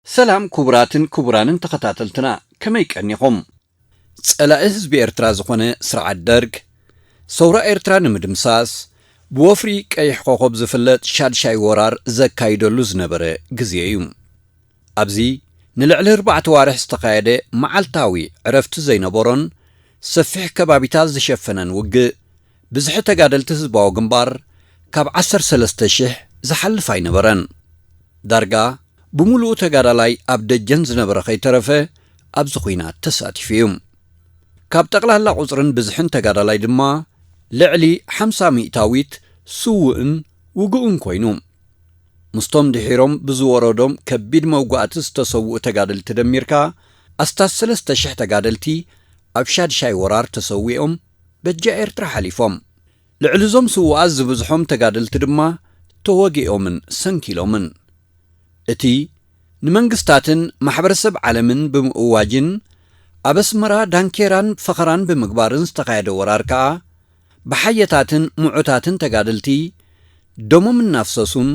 ሰላም ክቡራትን ክቡራንን ተኸታተልትና፣ ከመይ ቀኒኹም? ጸላኢ ህዝቢ ኤርትራ ዝኾነ ስርዓት ደርግ፣ ሰውራ ኤርትራ ንምድምሳስ ብወፍሪ ቀይሕ ኮኾብ ዝፍለጥ ሻድሻይ ወራር ዘካይደሉ ዝነበረ ግዜ እዩ። ኣብዚ ንልዕሊ ኣርባዕተ ዋርሕ ዝተኻየደ መዓልታዊ ዕረፍቲ ዘይነበሮን ሰፊሕ ከባቢታት ዝሸፈነን ውግእ፣ ብዝሒ ተጋደልቲ ህዝባዊ ግንባር ካብ ዓሰርተ ሰለስተ ሽሕ ዝሓልፍ ኣይነበረን። ዳርጋ ብምሉኡ ተጋዳላይ ኣብ ደጀን ዝነበረ ከይተረፈ ኣብዚ ኲናት ተሳቲፉ እዩ። ካብ ጠቕላላ ቁጽርን ብዝሕን ተጋዳላይ ድማ ልዕሊ ሓምሳ ሚእታዊት ስዉእን ውጉእን ኮይኑ። ምስቶም ድሒሮም ብዝወረዶም ከቢድ መውጋእቲ ዝተሰውኡ ተጋደልቲ ደሚርካ፣ ኣስታት ሰለስተ ሽሕ ተጋደልቲ ኣብ ሻድሻይ ወራር ተሰዊኦም በጃ ኤርትራ ሓሊፎም። ልዕሊ እዞም ስዉኣት ዝብዝሖም ተጋደልቲ ድማ ተወጊኦምን ሰንኪሎምን። እቲ ንመንግስታትን ማሕበረሰብ ዓለምን ብምእዋጅን ኣብ ኣስመራ ዳንኬራን ፈኸራን ብምግባርን ዝተኻየደ ወራር ከኣ፣ ብሓየታትን ምዑታትን ተጋደልቲ ደሞም እናፍሰሱን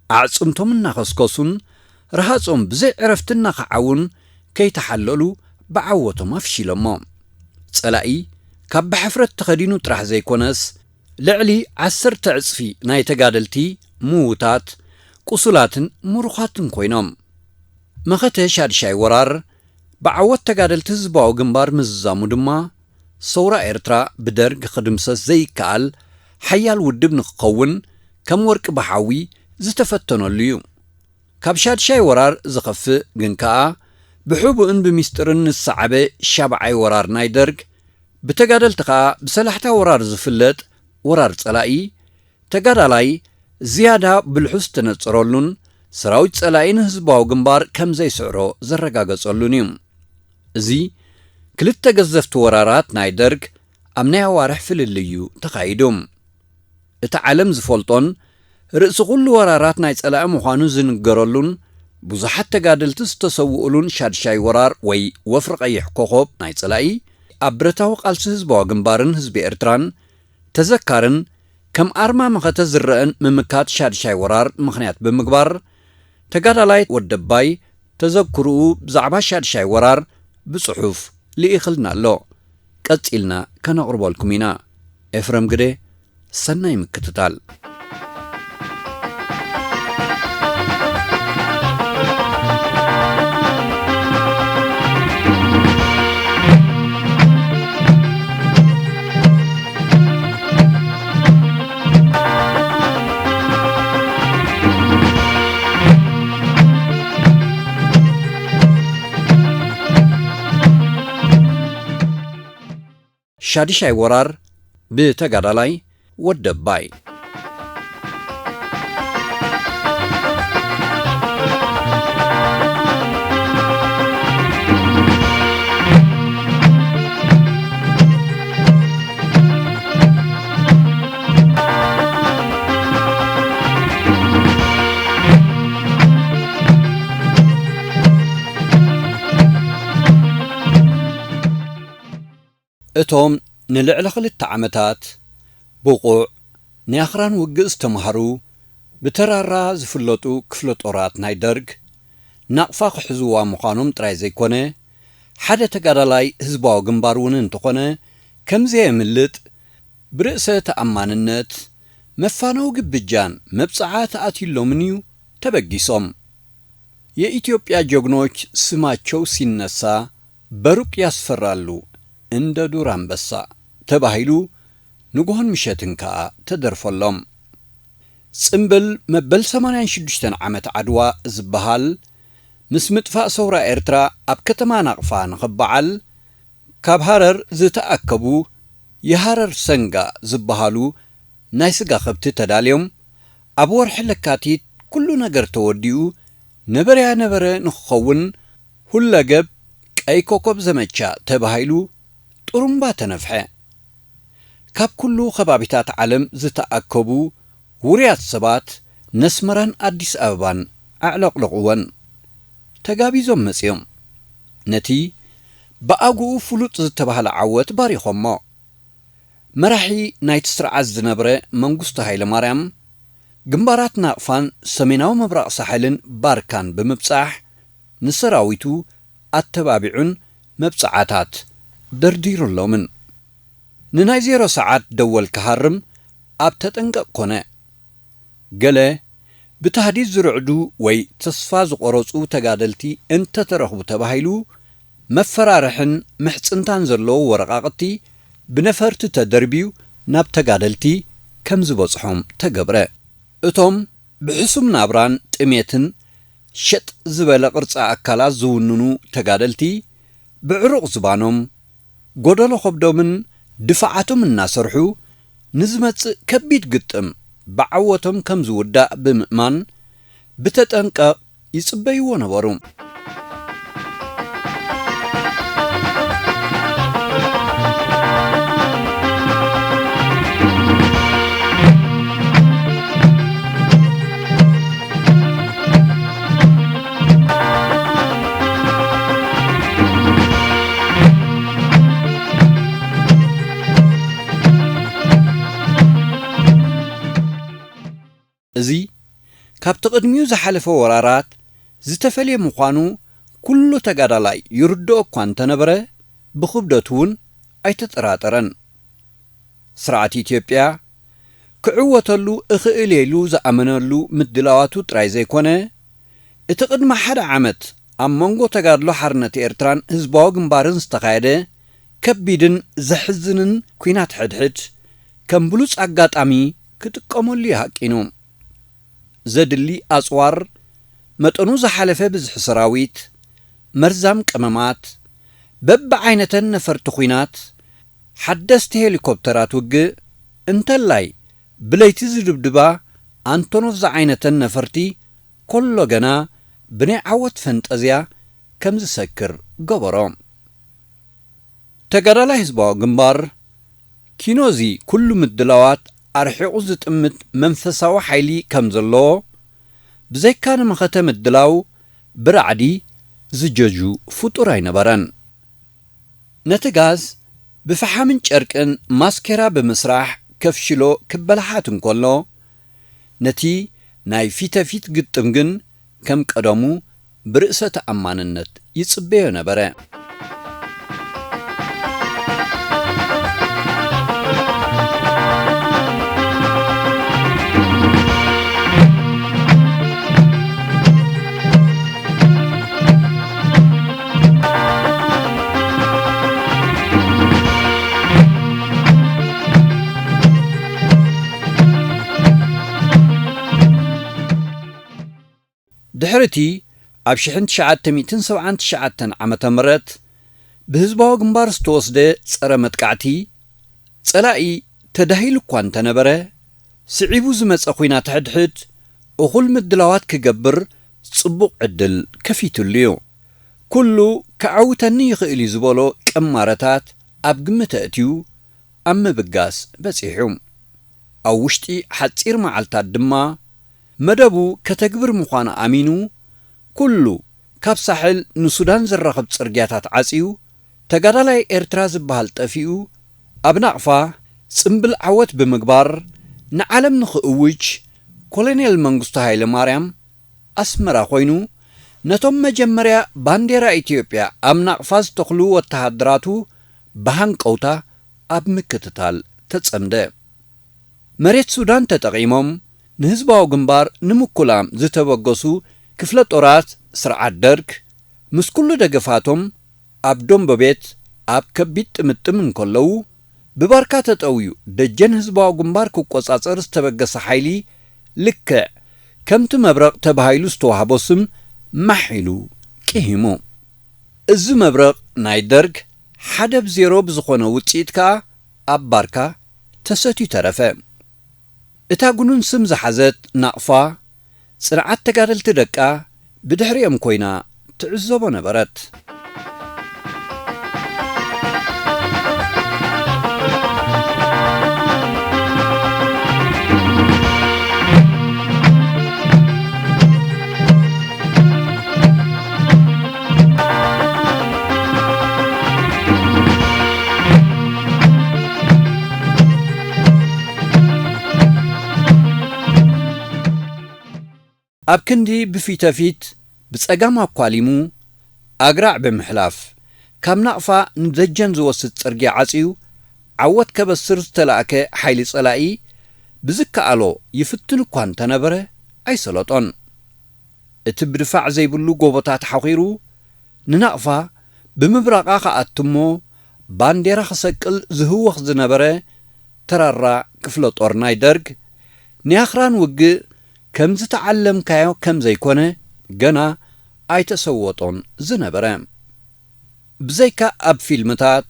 ኣዕጽምቶም እናኸስከሱን ረሃጾም ብዘይ ዕረፍቲ እናኸዓዉን ከይተሓለሉ ብዓወቶም ኣፍሺሎሞ። ጸላኢ ካብ ብሕፍረት ተኸዲኑ ጥራሕ ዘይኮነስ፣ ልዕሊ ዓሰርተ ዕጽፊ ናይ ተጋደልቲ ምዉታት፣ ቁሱላትን ምሩኻትን ኮይኖም። መኸተ ሻድሻይ ወራር ብዓወት ተጋደልቲ ህዝባዊ ግንባር ምዝዛሙ ድማ፣ ሰውራ ኤርትራ ብደርግ ክድምሰስ ዘይከኣል ሓያል ውድብ ንክኸውን ከም ወርቂ ብሓዊ ዝተፈተነሉ እዩ። ካብ ሻድሻይ ወራር ዝኸፍእ ግን ከኣ ብሕቡእን ብሚስጥርን ንሰዓበ ሻብዓይ ወራር ናይ ደርግ፣ ብተጋደልቲ ከኣ ብሰላሕታ ወራር ዝፍለጥ ወራር ጸላኢ፣ ተጋዳላይ ዝያዳ ብልሑ ዝተነጸረሉን ሰራዊት ጸላኢ ንህዝባዊ ግንባር ከም ዘይስዕሮ ዘረጋገጸሉን እዩ። እዚ ክልተ ገዘፍቲ ወራራት ናይ ደርግ ኣብ ናይ ኣዋርሕ ፍልልይ እዩ ተኻይዱ። እቲ ዓለም ዝፈልጦን ርእሲ ኩሉ ወራራት ናይ ጸላኢ ምዃኑ ዝንገረሉን ብዙሓት ተጋደልቲ ዝተሰውኡሉን ሻድሻይ ወራር ወይ ወፍሪ ቀይሕ ኮኾብ ናይ ጸላኢ፣ ኣብ ብረታዊ ቃልሲ ህዝባዊ ግንባርን ህዝቢ ኤርትራን ተዘካርን ከም ኣርማ መኸተ ዝረአን ምምካት ሻድሻይ ወራር ምኽንያት ብምግባር፣ ተጋዳላይ ወደባይ ተዘክርኡ ብዛዕባ ሻድሻይ ወራር ብጽሑፍ ልኢኽልና ኣሎ። ቀጺልና ከነቕርበልኩም ኢና። ኤፍረም ግደ፣ ሰናይ ምክትታል። ሻድሻይ ወራር ብተጋዳላይ ወደባይ። እቶም ንልዕሊ ክልተ ዓመታት ብቑዕ ናይ ኣኽራን ውግእ ዝተማህሩ ብተራራ ዝፍለጡ ክፍለ ጦራት ናይ ደርግ ናቕፋ ክሕዝዋ ምዃኖም ጥራይ ዘይኮነ፣ ሓደ ተጋዳላይ ህዝባዊ ግንባር እውን እንተኾነ ከምዘየምልጥ ብርእሰ ተኣማንነት መፋነዊ ግብጃን መብጽዓ ተኣትዩሎምን እዩ ተበጊሶም። የኢትዮጵያ ጀግኖች ስማቸው ሲነሳ በሩቅ ያስፈራሉ እንደ ዱር አንበሳ ተባሂሉ ንግሆን ምሸትን ከኣ ተደርፈሎም። ጽምብል መበል ሰማንያን ሽዱሽተን ዓመት ዓድዋ ዝበሃል ምስ ምጥፋእ ሰውራ ኤርትራ ኣብ ከተማ ናቕፋ ንኽበዓል ካብ ሃረር ዝተኣከቡ የሃረር ሰንጋ ዝበሃሉ ናይ ስጋ ከብቲ ተዳልዮም፣ ኣብ ወርሒ ለካቲት ኩሉ ነገር ተወዲኡ፣ ነበረያ ነበረ ንክኸውን፣ ሁለገብ ቀይ ኮከብ ዘመቻ ተባሂሉ ጥሩምባ ተነፍሐ። ካብ ኩሉ ከባቢታት ዓለም ዝተኣከቡ ውሩያት ሰባት ነስመራን ኣዲስ ኣበባን ኣዕለቕለቑወን። ተጋቢዞም መጺኦም። ነቲ ብኣግኡ ፍሉጥ ዝተባህለ ዓወት ባሪኾሞ። መራሒ ናይቲ ስርዓት ዝነበረ መንግስቱ ሃይለማርያም፣ ግንባራት ናቕፋን ሰሜናዊ ምብራቕ ሳሕልን ባርካን ብምብጻሕ፣ ንሰራዊቱ ኣተባቢዑን መብጽዓታት ደርዲሩሎምን። ንናይ ዜሮ ሰዓት ደወል ክሃርም ኣብ ተጠንቀቕ ኮነ። ገለ ብታህዲድ ዝርዕዱ ወይ ተስፋ ዝቖረጹ ተጋደልቲ እንተተረኽቡ ተባሂሉ፣ መፈራርሕን ምሕጽንታን ዘለዎ ወረቓቕቲ ብነፈርቲ ተደርብዩ ናብ ተጋደልቲ ከም ዝበጽሖም ተገብረ። እቶም ብሕሱም ናብራን ጥሜትን ሸጥ ዝበለ ቅርጻ ኣካላት ዝውንኑ ተጋደልቲ፣ ብዕሩቕ ዝባኖም፣ ጎደሎ ከብዶምን ድፋዓቶም እናሰርሑ፣ ንዝመጽእ ከቢድ ግጥም ብዓወቶም ከም ዝውዳእ ብምእማን፣ ብተጠንቀቕ ይጽበይዎ ነበሩ። እዚ ካብቲ ቅድሚኡ ዝሓለፈ ወራራት ዝተፈልየ ምዃኑ ኩሉ ተጋዳላይ ይርድኦ እኳ እንተነበረ፣ ብኽብደቱ እውን ኣይተጠራጠረን። ስርዓት ኢትዮጵያ ክዕወተሉ እኽእል እየ ኢሉ ዝኣመነሉ ምድላዋቱ ጥራይ ዘይኮነ፣ እቲ ቅድሚ ሓደ ዓመት ኣብ መንጎ ተጋድሎ ሓርነት ኤርትራን ህዝባዊ ግንባርን ዝተኻየደ ከቢድን ዘሕዝንን ኲናት ሕድሕድ ከም ብሉጽ ኣጋጣሚ ክጥቀመሉ ይሃቂኑ። ዘድሊ ኣጽዋር፣ መጠኑ ዝሓለፈ ብዝሒ ሰራዊት፣ መርዛም ቀመማት፣ በብዓይነተን ነፈርቲ ኲናት፣ ሓደስቲ ሄሊኮፕተራት ውግእ፣ እንተላይ ብለይቲ ዝድብድባ ኣንቶኖቭ ዝዓይነተን ነፈርቲ፣ ኮሎ ገና ብናይ ዓወት ፈንጠዝያ ከም ዝሰክር ገበሮ። ተጋዳላይ ህዝባዊ ግንባር፣ ኪኖዚ ኩሉ ምድላዋት ኣርሒቑ ዝጥምት መንፈሳዊ ሓይሊ ከም ዘለዎ፣ ብዘይካ ንመኸተ ምድላው ብራዕዲ ዝጀጁ ፍጡር ኣይነበረን። ነቲ ጋዝ ብፈሓምን ጨርቅን ማስኬራ ብምስራሕ ከፍሽሎ ክበላሓት እንከሎ፣ ነቲ ናይ ፊተፊት ግጥም ግን ከም ቀደሙ ብርእሰ ተኣማንነት ይጽበዮ ነበረ። ድሕሪ እቲ ኣብ ሽሕን ትሽዓተ ሚእትን ሰብዓን ትሽዓተን ዓመተ ምህረት ብህዝባዊ ግንባር ዝተወስደ ጸረ መጥቃዕቲ፣ ጸላኢ ተዳሂሉ እኳ እንተነበረ፣ ስዒቡ ዝመጸ ኲናት ሕድሕድ እኹል ምድላዋት ክገብር ጽቡቕ ዕድል ከፊትሉ እዩ። ኩሉ ከዐውተኒ ይኽእል እዩ ዝበሎ ቅማረታት ኣብ ግምት ኣእትዩ፣ ኣብ ምብጋስ በጺሑ። ኣብ ውሽጢ ሓጺር መዓልታት ድማ መደቡ ከተግብር ምዃኑ ኣሚኑ፣ ኩሉ ካብ ሳሕል ንሱዳን ዘራኽብ ጽርግያታት ዓጽዩ፣ ተጋዳላይ ኤርትራ ዝበሃል ጠፊኡ፣ ኣብ ናቕፋ ጽምብል ዓወት ብምግባር ንዓለም ንኽእውጅ፣ ኮሎኔል መንግስቱ ሃይለ ማርያም ኣስመራ ኮይኑ፣ ነቶም መጀመርያ ባንዴራ ኢትዮጵያ ኣብ ናቕፋ ዝተኽሉ ወተሃደራቱ ብሃንቀውታ ኣብ ምክትታል ተጸምደ። መሬት ሱዳን ተጠቒሞም ንህዝባዊ ግንባር ንምኩላም ዝተበገሱ ክፍለ ጦራት ስርዓት ደርግ፣ ምስ ኩሉ ደገፋቶም ኣብ ዶምቦቤት ኣብ ከቢድ ጥምጥም እንከለዉ፣ ብባርካ ተጠውዩ ደጀን ህዝባዊ ግንባር ክቆጻጸር ዝተበገሰ ሓይሊ ልክዕ ከምቲ መብረቕ ተባሂሉ ዝተዋህቦ ስም ማሕ ኢሉ ቅሂሙ። እዚ መብረቕ ናይ ደርግ ሓደ ብ ዜሮ ብዝኾነ ውጽኢት ከኣ ኣብ ባርካ ተሰትዩ ተረፈ። እታ ጉኑን ስም ዝሓዘት ናቕፋ፣ ጽንዓት ተጋደልቲ ደቃ ብድሕሪኦም ኮይና ትዕዘቦ ነበረት። ኣብ ክንዲ ብፊተፊት ብጸጋም ኣኳሊሙ ኣግራዕ ብምሕላፍ፣ ካብ ናቕፋ ንደጀን ዝወስድ ጽርግያ ዓጽዩ፣ ዓወት ከበስር ዝተላእከ ሓይሊ ጸላኢ ብዝከኣሎ ይፍትን እኳ እንተነበረ፣ ኣይሰለጦን። እቲ ብድፋዕ ዘይብሉ ጎቦታት ሓኺሩ ንናቕፋ ብምብራቓ ክኣቱ እሞ፣ ባንዴራ ክሰቅል ዝህወኽ ዝነበረ ተራራ ክፍለ ጦር ናይ ደርግ፣ ናይ ኣኽራን ውግእ ከም ዝተዓለምካዮ ከም ዘይኮነ ገና ኣይተሰወጦን ዝነበረ። ብዘይካ ኣብ ፊልምታት፣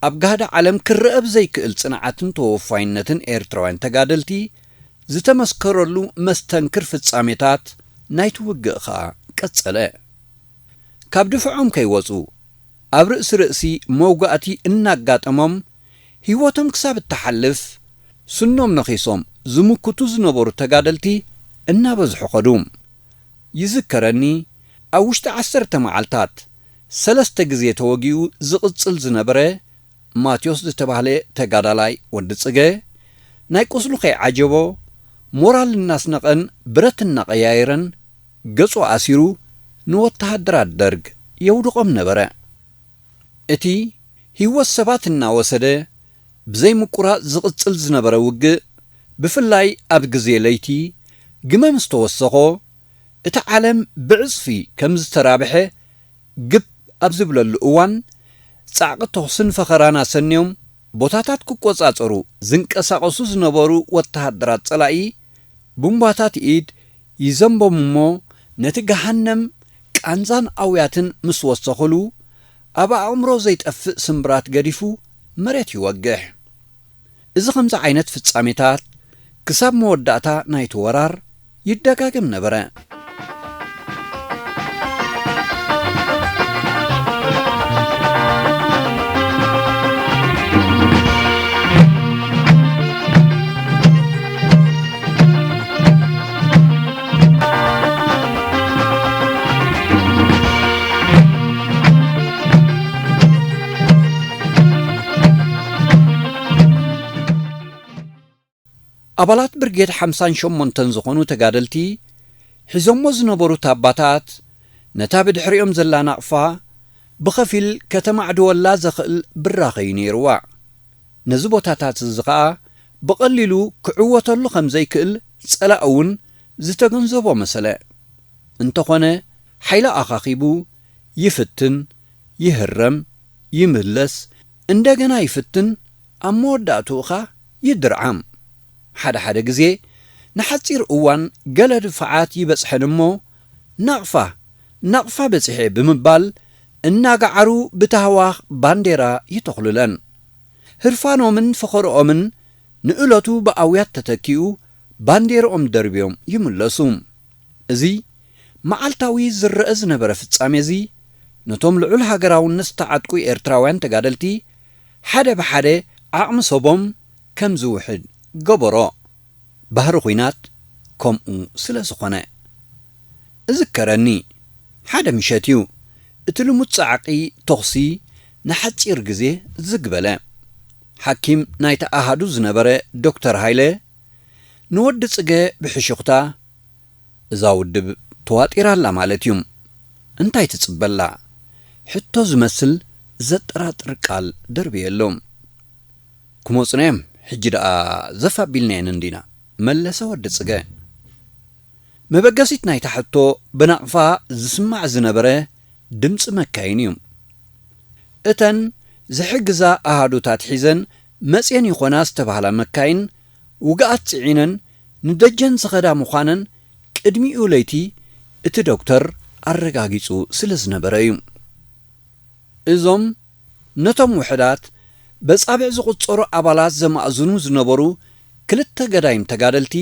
ኣብ ጋህዲ ዓለም ክረአ ብዘይክእል ጽንዓትን ተወፋይነትን ኤርትራውያን ተጋደልቲ ዝተመስከረሉ መስተንክር ፍጻሜታት ናይቲ ውግእ ኸኣ ቀጸለ። ካብ ድፍዖም ከይወጹ፣ ኣብ ርእሲ ርእሲ መውጋእቲ እናጋጠሞም፣ ህይወቶም ክሳብ እትሓልፍ፣ ስኖም ነኺሶም ዝምክቱ ዝነበሩ ተጋደልቲ እናበዝሑ ኸዱ። ይዝከረኒ፣ ኣብ ውሽጢ ዓሰርተ መዓልታት ሰለስተ ግዜ ተወጊኡ ዝቕጽል ዝነበረ ማቴዎስ ዝተባህለ ተጋዳላይ ወዲ ጽገ፣ ናይ ቁስሉ ከይዓጀቦ፣ ሞራል እናስነቐን ብረት እናቐያየረን፣ ገጹ ኣሲሩ ንወተሃደራት ደርግ የውድቖም ነበረ። እቲ ህይወት ሰባት እናወሰደ ብዘይ ምቁራጽ ዝቕጽል ዝነበረ ውግእ፣ ብፍላይ ኣብ ግዜ ለይቲ ግመ ምስ ተወሰኾ፣ እቲ ዓለም ብዕጽፊ ከም ዝተራብሐ ግብ ኣብ ዝብለሉ እዋን፣ ጻዕቂ ተኹስን ፈኸራን ኣሰንዮም ቦታታት ክቆጻጸሩ ዝንቀሳቐሱ ዝነበሩ ወተሃደራት ጸላኢ፣ ቡምባታት ኢድ ይዘንቦም እሞ፣ ነቲ ገሃነም ቃንዛን ኣውያትን ምስ ወሰኹሉ፣ ኣብ ኣእምሮ ዘይጠፍእ ስምብራት ገዲፉ መሬት ይወግሕ። እዚ ከምዚ ዓይነት ፍጻሜታት ክሳብ መወዳእታ ናይቲ ወራር ይደጋገም ነበረ። ኣባላት ብርጌድ ሓምሳን ሸሞንተን ዝኾኑ ተጋደልቲ ሒዞሞ ዝነበሩ ታባታት፣ ነታ ብድሕሪኦም ዘላ ናቕፋ ብኸፊል ከተማዕድወላ ዘኽእል ብራኸ እዩ ነይርዋ። ነዚ ቦታታት እዚ ኸኣ ብቐሊሉ ክዕወተሉ ከም ዘይክእል ጸላኢ እውን ዝተገንዘቦ መሰለ። እንተኾነ፣ ሓይሊ ኣኻኺቡ ይፍትን፣ ይህረም፣ ይምለስ፣ እንደገና ይፍትን፣ ኣብ መወዳእትኡ ኸኣ ይድርዓም። ሓደ ሓደ ግዜ ንሓጺር እዋን ገለ ድፋዓት ይበጽሐን እሞ፣ ናቕፋ፣ ናቕፋ በጺሐ ብምባል እናገዓሩ ብታህዋኽ ባንዴራ ይተኽሉለን። ህርፋኖምን ፈኸርኦምን ንእለቱ ብኣውያት ተተኪኡ ባንዴርኦም ደርብዮም ይምለሱ። እዚ መዓልታዊ ዝረአ ዝነበረ ፍጻሜ እዚ፣ ነቶም ልዑል ሃገራውነት ዝተዓጥቁ ኤርትራውያን ተጋደልቲ ሓደ ብሓደ ዓቕሚ ሰቦም ከም ዝውሕድ ገበሮ። ባህሪ ኲናት ከምኡ ስለ ዝኾነ። እዝከረኒ፣ ሓደ ምሸት እዩ፣ እቲ ልሙድ ጻዕቒ ተኹሲ ንሓጺር ግዜ ዝግ በለ። ሓኪም ናይቲ ኣሃዱ ዝነበረ ዶክተር ሃይለ፣ ንወዲ ጽገ ብሕሹኽታ፣ "እዛ ውድብ ተዋጢራ ኣላ ማለት እዩ። እንታይ ትጽበ ኣላ?" ሕቶ ዝመስል ዘጠራጥር ቃል ደርብየሉ። "ክመጹና እዮም፣ ሕጂ ደኣ ዘፍ ኣቢልናየን እንዲና?" መለሰ ወዲ ጽገ። መበገሲት ናይታ ሕቶ ብናቕፋ ዝስማዕ ዝነበረ ድምጺ መካይን እዩ። እተን ዝሕግዛ ኣሃዱታት ሒዘን መጽየን ይኾና ዝተባህላ መካይን፣ ውግኣት ጽዒነን ንደጀን ዝኸዳ ምዃነን ቅድሚኡ ለይቲ እቲ ዶክተር ኣረጋጊጹ ስለ ዝነበረ እዩ። እዞም ነቶም ውሑዳት በጻብዕ ዝቑጸሩ ኣባላት ዘማእዝኑ ዝነበሩ ክልተ ገዳይም ተጋደልቲ፣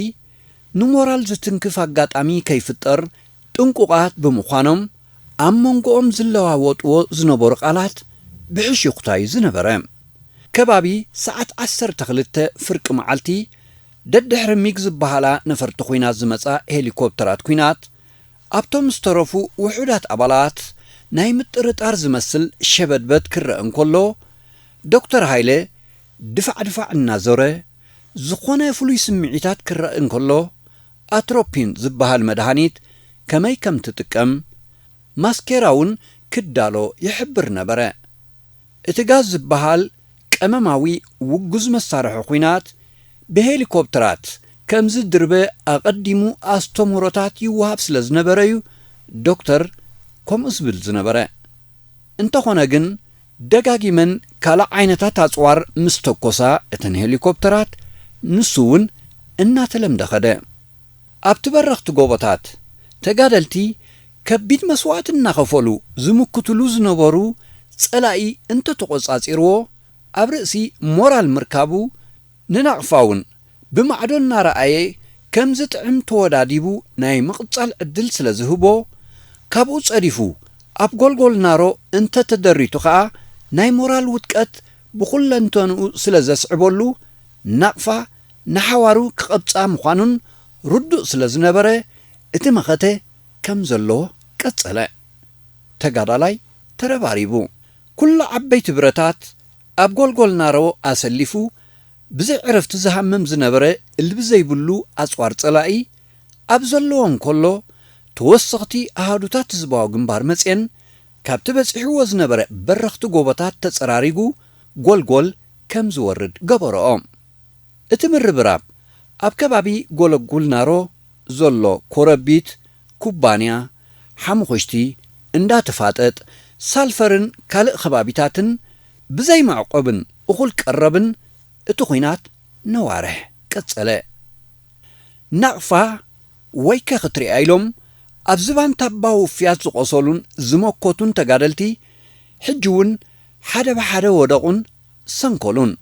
ንሞራል ዝትንክፍ ኣጋጣሚ ከይፍጠር ጥንቁቓት ብምዃኖም፣ ኣብ መንጎኦም ዝለዋወጥዎ ዝነበሩ ቃላት ብሕሹኽታ እዩ ዝነበረ። ከባቢ ሰዓት ዓሰርተ ክልተ ፍርቂ መዓልቲ፣ ደድሕሪ ሚግ ዝበሃላ ነፈርቲ ኲናት ዝመጻ ሄሊኮፕተራት ኲናት፣ ኣብቶም ዝተረፉ ውሑዳት ኣባላት ናይ ምጥርጣር ዝመስል ሸበድበድ ክረአ እንከሎ፣ ዶክተር ሃይለ ድፋዕ ድፋዕ እናዞረ፣ ዝኾነ ፍሉይ ስምዒታት ክረአ እንከሎ፣ ኣትሮፒን ዝበሃል መድሃኒት ከመይ ከም ትጥቀም፣ ማስኬራ እውን ክዳሎ ይሕብር ነበረ። እቲ ጋዝ ዝበሃል ቀመማዊ ውጉዝ መሳርሒ ኲናት ብሄሊኮፕተራት ከም ዝድርበ ኣቐዲሙ ኣስተምህሮታት ይወሃብ ስለ ዝነበረ እዩ ዶክተር ከምኡ ዝብል ዝነበረ። እንተኾነ ግን፣ ደጋጊመን ካልእ ዓይነታት ኣጽዋር ምስ ተኮሳ እተን ሄሊኮፕተራት፣ ንሱ እውን እናተለምደ ኸደ። ኣብቲ በረኽቲ ጎቦታት፣ ተጋደልቲ ከቢድ መስዋእቲ እናኸፈሉ ዝምክትሉ ዝነበሩ ጸላኢ እንተተቖጻጺርዎ፣ ኣብ ርእሲ ሞራል ምርካቡ፣ ንናቕፋ እውን ብማዕዶ እናረኣየ ከም ዝጥዕም ተወዳዲቡ ናይ ምቕጻል ዕድል ስለ ዝህቦ፣ ካብኡ ጸዲፉ ኣብ ጎልጎል ናሮ እንተተደሪቱ ኸኣ ናይ ሞራል ውድቀት ብኹለንተንኡ ስለ ዘስዕበሉ፣ ናቕፋ ንሓዋሩ ክቐብጻ ምዃኑን ርዱእ ስለ ዝነበረ፣ እቲ መኸተ ከም ዘሎ ቀጸለ። ተጋዳላይ ተረባሪቡ። ኩሉ ዓበይቲ ብረታት ኣብ ጎልጎል ናሮ ኣሰሊፉ፣ ብዘይ ዕረፍቲ ዝሃምም ዝነበረ እልቢ ዘይብሉ ኣጽዋር ጸላኢ ኣብ ዘለዎ እንከሎ፣ ተወሰኽቲ ኣሃዱታት ህዝባዊ ግንባር መጽየን ካብቲ በጺሕዎ ዝነበረ በረኽቲ ጎቦታት ተጸራሪጉ ጎልጎል ከም ዝወርድ ገበረኦ። እቲ ምርብራብ ኣብ ከባቢ ጎለጉል ናሮ ዘሎ ኮረቢት፣ ኩባንያ፣ ሓሙኽሽቲ፣ እንዳ ተፋጠጥ፣ ሳልፈርን ካልእ ከባቢታትን ብዘይ መዕቆብን እኹል ቀረብን እቲ ኲናት ነዋርሕ ቀጸለ። ናቕፋ ወይከ ክትሪኣ ኢሎም ኣብ ዝባን ታባ ውፍያት ዝቖሰሉን ዝመከቱን ተጋደልቲ፣ ሕጂ እውን ሓደ ብሓደ ወደቑን ሰንከሉን።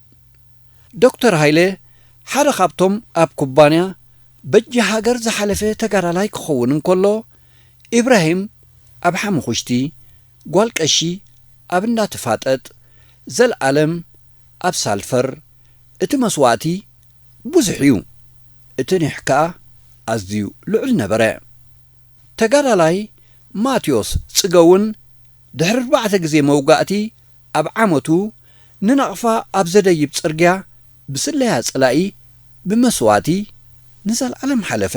ዶክተር ሃይለ ሓደ ካብቶም ኣብ ኩባንያ በጃ ሃገር ዝሓለፈ ተጋዳላይ ክኸውን እንከሎ፣ ኢብራሂም ኣብ ሓሙኽሽቲ፣ ጓል ቀሺ ኣብ እንዳ ተፋጠጥ፣ ዘልኣለም ኣብ ሳልፈር፣ እቲ መስዋእቲ ብዙሕ እዩ። እቲ ኒሕ ከኣ ኣዝዩ ልዑል ነበረ። ተጋዳላይ ማቴዎስ ጽገውን ድሕሪ ኣርባዕተ ግዜ መውጋእቲ ኣብ ዓመቱ ንናቕፋ ኣብ ዘደይብ ጽርግያ ብስለያ ጸላኢ ብመስዋእቲ ንዘለኣለም ሓለፈ።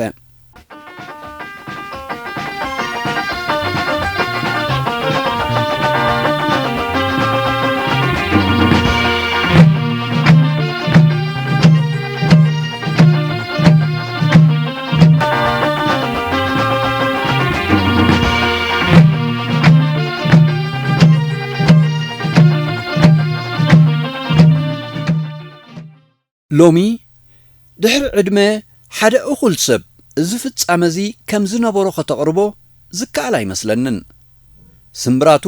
ሎሚ ድሕሪ ዕድመ ሓደ እኹል ሰብ እዚ ፍጻመ እዚ ከም ዝነበሮ ከተቕርቦ ዝከኣል ኣይመስለንን። ስምብራቱ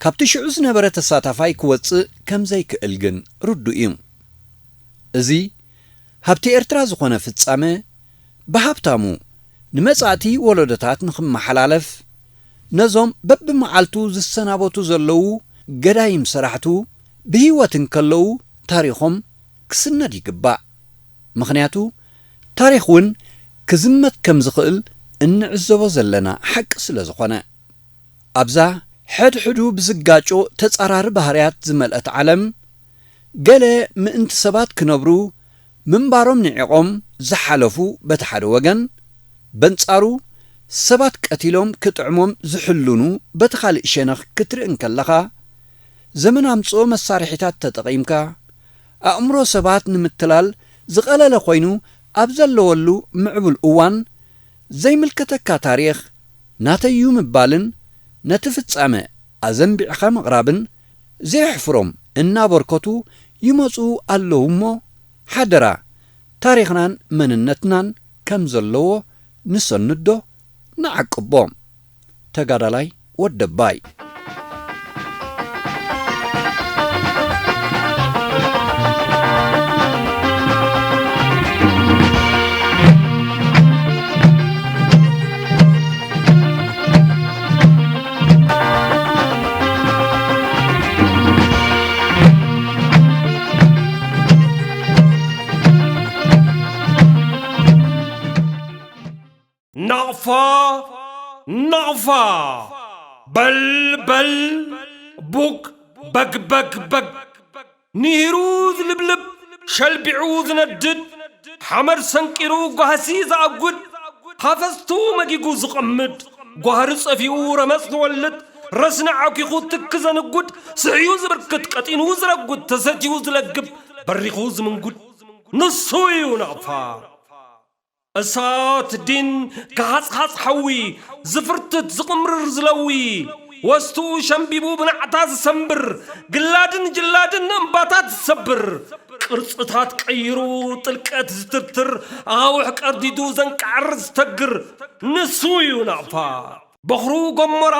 ካብቲ ሽዑ ዝነበረ ተሳታፋይ ክወጽእ ከም ዘይክእል ግን ርዱእ እዩ። እዚ ሃብቲ ኤርትራ ዝኾነ ፍጻመ ብሃብታሙ ንመጻእቲ ወለዶታት ንኽመሓላለፍ፣ ነዞም በብመዓልቱ ዝሰናበቱ ዘለዉ ገዳይም ሰራሕቱ ብህይወት እንከለዉ ታሪኾም ክስነድ ይግባእ። ምኽንያቱ ታሪኽ እውን ክዝመት ከም ዝኽእል እንዕዘቦ ዘለና ሓቂ ስለ ዝኾነ። ኣብዛ ሕድሕዱ ብዝጋጮ ተጻራሪ ባህርያት ዝመልአት ዓለም፣ ገለ ምእንቲ ሰባት ክነብሩ ምንባሮም ንዒቖም ዝሓለፉ በቲ ሓደ ወገን፣ በንጻሩ ሰባት ቀቲሎም ክጥዕሞም ዝሕልኑ በቲ ካልእ ሸነኽ ክትርኢ እንከለኻ፣ ዘመን ኣምጽኦ መሳርሒታት ተጠቒምካ፣ ኣእምሮ ሰባት ንምትላል ዝቐለለ ኮይኑ ኣብ ዘለወሉ ምዕቡል እዋን፣ ዘይምልከተካ ታሪኽ ናተይ እዩ ምባልን ነቲ ፍጻመ ኣዘንቢዕኻ ምቕራብን ዘየሕፍሮም እናበርከቱ ይመጹ ኣለዉ እሞ፣ ሓደራ ታሪኽናን መንነትናን ከም ዘለዎ ንሰንዶ ንዓቅቦ። ተጋዳላይ ወደባይ። ፋ ናቕፋ በል በል ቡግ በግ በግ በግ ኒሂሩ ዝልብልብ ሸልቢዑ ዝነድድ ሓመድ ሰንቂሩ ጓህሲ ዝኣጉድ ሃፈስቱ መጊጉ ዝቐምድ ጓህሪ ጸፊኡ ረመጽ ዝወልድ ረስኒ ዓኪኹ ትክ ዘንጉድ ስሕዩ ዝብርክት ቀጢኑ ዝረጉድ ተሰትዩ ዝለግብ በሪኹ ዝምንጉድ ንሱ እዩ ናቕፋ። እሳት ዲን ገሃጽሃጽ ሓዊ ዝፍርትት ዝቕምርር ዝለዊ ወስቱ ሸምቢቡ ብናዕታ ዝሰንብር ግላድን ጅላድን እምባታት ዝሰብር ቅርጽታት ቀይሩ ጥልቀት ዝትርትር ኣኻውሕ ቀርዲዱ ዘንቃዕር ዝተግር ንሱ እዩ ናቕፋ። በኽሩ ጎሞራ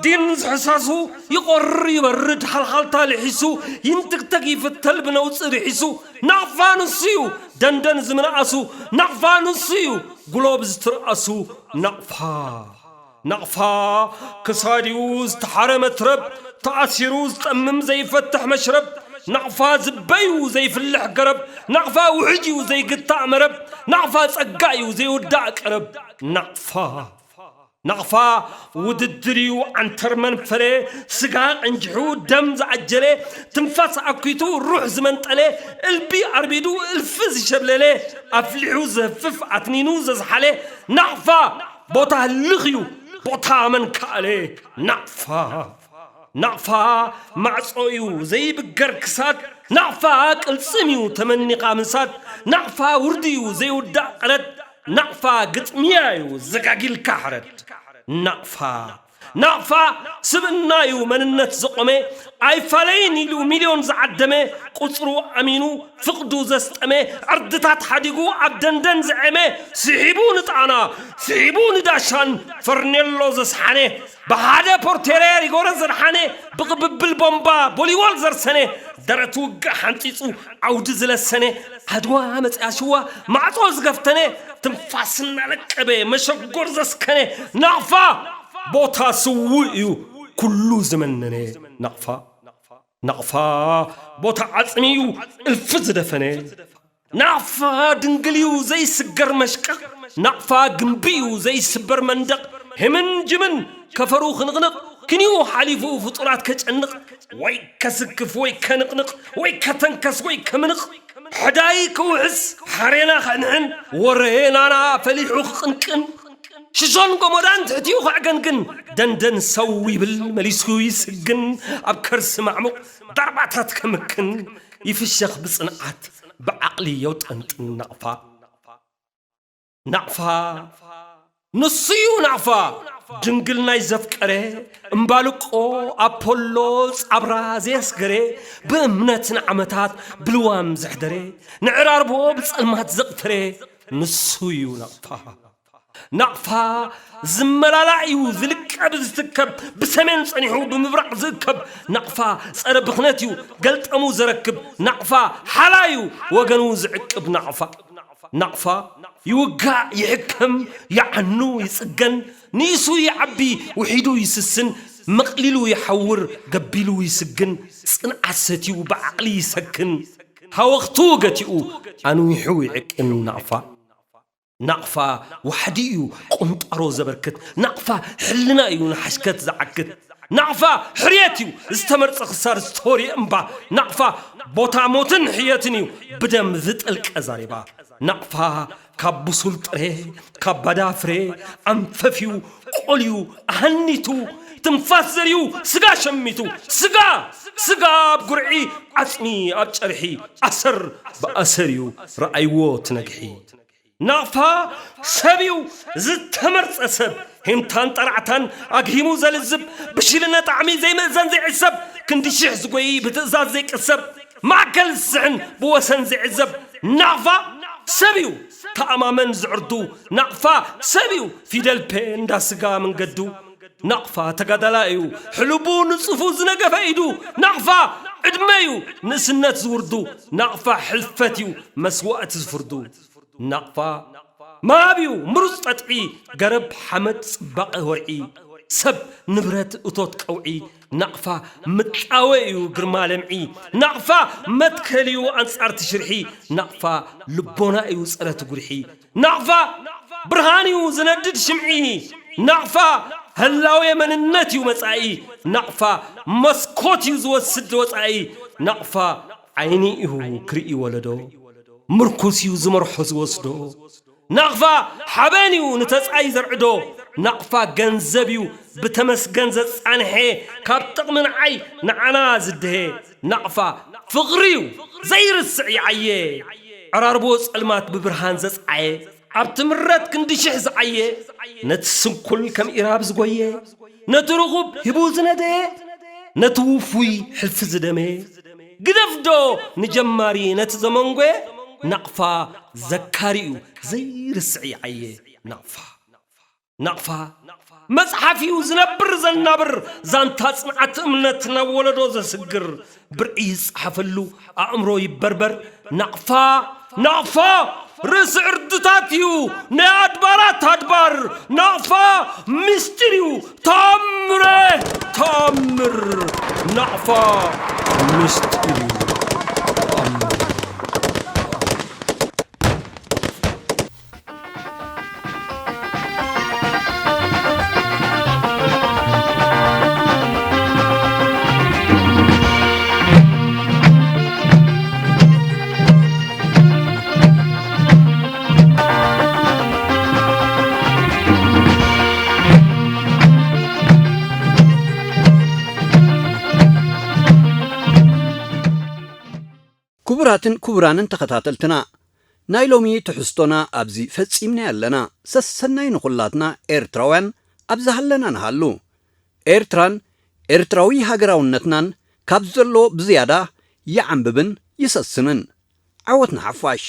ዲን ዝሕሳሱ ይቆርር ይበርድ ሓልሓልታ ልሒሱ ይንትክተክ ይፍተል ብነውፂ ርሒሱ ናቕፋ ንሱ እዩ ደንደን ዝምንኣሱ ናቕፋ ንሱ እዩ ጉሎብ ዝትርኣሱ ናቕፋ ናቕፋ ክሳድዩ ዝተሓረ መትረብ ተኣሲሩ ዝጠምም ዘይፈትሕ መሽረብ ናቕፋ ዝበዩ ዘይፍልሕ ገረብ ናቕፋ ውሕጅ እዩ ዘይግታእ መረብ ናቕፋ ጸጋ እዩ ዘይውዳእ ቀረብ ናቕፋ ናቕፋ ውድድር እዩ ዓንተር መንፈለ ስጋ ቀንጅሑ ደም ዝዓጀለ ትንፋስ ኣኪቱ ሩሕ ዝመንጠለ እልቢ ኣርቢዱ እልፊ ዝሸብለለ ኣፍሊሑ ዘህፍፍ ኣትኒኑ ዘዝሓለ ናቕፋ ቦታ ህልኽ እዩ ቦታ መን ከኣለ ናቕፋ ናቕፋ ማዕጾ እዩ ዘይብገር ክሳድ ናቕፋ ቅልጽም እዩ ተመኒኻ ምሳድ ናቕፋ ውርዲ እዩ ዘይውዳእ ቀረድ ናቕፋ ግጥምያ እዩ ዘጋጊልካ ሕረድ ናቕፋ ናቕፋ ስብእና እዩ መንነት ዝቆመ ኣይፋለይን ኢሉ ሚልዮን ዝዓደመ ቁፅሩ ኣሚኑ ፍቕዱ ዘስጠመ ዕርድታት ሓዲጉ ኣብ ደንደን ዝዐመ ስሒቡ ንጣና ስሒቡ ንዳሻን ፈርኔሎ ዘስሓነ ብሓደ ፖርቴሬ ሪጎረ ዘድሓነ ብቕብብል ቦምባ ቦሊዎል ዘርሰነ ደረት ውግእ ሓንፂፁ ዓውዲ ዝለሰነ ዓድዋ መፅያ ሽዋ ማዕፆ ዝገፍተነ ትንፋስ እናለቀበ መሸጎር ዘስከነ ናቕፋ ቦታ ስውእ እዩ ኩሉ ዝመነነ ናቕፋ ናቕፋ ቦታ ዓፅሚ እዩ እልፊ ዝደፈነ ናቕፋ ድንግል እዩ ዘይስገር መሽቀቕ ናቕፋ ግንቢ እዩ ዘይስበር መንደቕ ህምን ጅምን ከፈሩ ክንቕንቕ ክንዩ ሓሊፉ ፍጡራት ከጨንቕ ወይ ከስክፍ ወይ ከንቕንቕ ወይ ከተንከስ ወይ ከምንቕ ሕዳይ ክውሕስ ሓሬና ከንዕን ወረናና ፈሊሑ ክቕንቅን ሽሾን ጎሞዳን ትሕቲኡ ከዕገንግን ደንደን ሰው ይብል መሊሱ ይስግን ኣብ ከርሲ ማዕሙቕ ዳርባታት ከምክን ይፍሸኽ ብጽንዓት ብዓቕሊ የውጠንጥን ናቕፋ ናቕፋ ንሱ እዩ ናቕፋ ድንግል ናይ ዘፍቀረ እምባልቆ ኣፖሎ ጻብራ ዘየስገረ ብእምነት ንዓመታት ብልዋም ዘሕደረ ንዕራርቦ ብጸልማት ዘቕተረ ንሱ እዩ ናቕፋ ናቕፋ ዝመላላእ እዩ ዝልቀብ ዝትከብ ብሰሜን ጸኒሑ ብምብራቕ ዝእከብ ናቕፋ ጸረ ብኽነት እዩ ገልጠሙ ዘረክብ ናቕፋ ሓላ እዩ ወገኑ ዝዕቅብ ናቕፋ ናቕፋ ይውጋእ ይሕከም ይዓኑ ይጽገን ንኢሱ ይዓቢ ውሒዱ ይስስን መቕሊሉ ይሓውር ገቢሉ ይስግን ጽንዓት ሰትዩ ብዓቕሊ ይሰክን ሃወኽቱ ገቲኡ ኣንዊሑ ይዕቅን ናቕፋ ናቕፋ ዋሕዲ እዩ ቁንጣሮ ዘበርክት ናቕፋ ሕልና እዩ ንሓሽከት ዝዓክት ናቕፋ ሕርየት እዩ ዝተመርጸ ክሳር ዝተወርየ እምባ ናቕፋ ቦታ ሞትን ሕየትን እዩ ብደም ዝጠልቀ ዛሬባ ናቕፋ ካብ ብሱል ጥሬ ካብ ባዳ ፍሬ ኣንፈፍዩ ቆልዩ ኣሃኒቱ ትንፋስ ዘርዩ ስጋ ሸሚቱ ስጋ ስጋ ኣብ ጉርዒ ዓጽሚ ኣብ ጨርሒ ኣሰር ብኣሰር እዩ ረኣይዎ ትነግሒ ናቕፋ ሰብ እዩ ዝተመርጸ ሰብ ሂምታን ጠራዕታን ኣግሂሙ ዘልዝብ ብሽልነ ጣዕሚ ዘይምእዘን ዘይዕሰብ ክንዲ ሽሕ ዝጎይ ብትእዛዝ ዘይቅሰብ ማእከል ዝስሕን ብወሰን ዘይዕዘብ ናቕፋ ሰብ እዩ ተኣማመን ዝዕርዱ ናቕፋ ሰብ እዩ ፊደል ፔ እንዳ ስጋ መንገዱ ናቕፋ ተጋዳላ እዩ ሕልቡ ንጽፉ ዝነገፈ ኢዱ ናቕፋ ዕድመ እዩ ንእስነት ዝውርዱ ናቕፋ ሕልፈት እዩ መስዋእቲ ዝፍርዱ ናቕፋ ማብ እዩ ምሩፅ ጠጥዒ ገረብ ሓመድ ፅባቐ ወርዒ ሰብ ንብረት እቶት ቀውዒ ናቕፋ ምጣወ እዩ ግርማ ለምዒ ናቕፋ መትከል እዩ ኣንፃር ትሽርሒ ናቕፋ ልቦና እዩ ፀረ ትጉርሒ ናቕፋ ብርሃን እዩ ዝነድድ ሽምዒ። ናቕፋ ህላዌ መንነት እዩ መጻኢ። ናቕፋ መስኮት እዩ ዝወስድ ወጻኢ። ናቕፋ ዓይኒ እዩ ክርኢ ወለዶ። ምርኩስ እዩ ዝመርሖ ዝወስዶ። ናቕፋ ሓበን እዩ ንተጻይ ዘርዕዶ። ናቕፋ ገንዘብ እዩ ብተመስገን ዘጻንሐ፣ ካብ ጥቕሚ ንዓይ ንዓና ዝድሀ። ናቕፋ ፍቕሪ እዩ ዘይርስዕ ይዓየ። ዕራርቦ ጸልማት ብብርሃን ዘጽዓየ፣ ኣብ ትምረት ክንዲ ሽሕ ዝዓየ፣ ነቲ ስንኩል ከም ኢራብ ዝጎየ፣ ነቲ ርኹብ ሂቡ ዝነደየ፣ ነቲ ውፉይ ሕልፊ ዝደመየ። ግደፍዶ ንጀማሪ ነቲ ዘመንጎየ፣ ናቕፋ ዘካሪ እዩ ዘይርስዕ ይዓየ። ናቕፋ ናቕፋ መጽሓፍ እዩ ዝነብር ዘናብር፣ ዛንታ ጽንዓት እምነት ናብ ወለዶ ዘስግር። ብርዒ ይጽሓፈሉ ኣእምሮ ይበርበር። ናቕፋ ናቕፋ ርእሲ ዕርድታት እዩ፣ ናይ ኣድባራት ኣድባር። ናቕፋ ምስጢር እዩ፣ ተኣምረ ተኣምር። ናቕፋ ምስጢር እዩ፣ ተኣምር። ክቡራትን ክቡራንን ተኸታተልትና፣ ናይ ሎሚ ትሕዝቶና ኣብዚ ፈጺምና ኣለና። ሰሰናይ ንኹላትና ኤርትራውያን ኣብ ዝሃለና ንሃሉ። ኤርትራን ኤርትራዊ ሃገራውነትናን ካብ ዘሎ ብዝያዳ ይዓንብብን ይሰስንን። ዓወት ንሓፋሽ።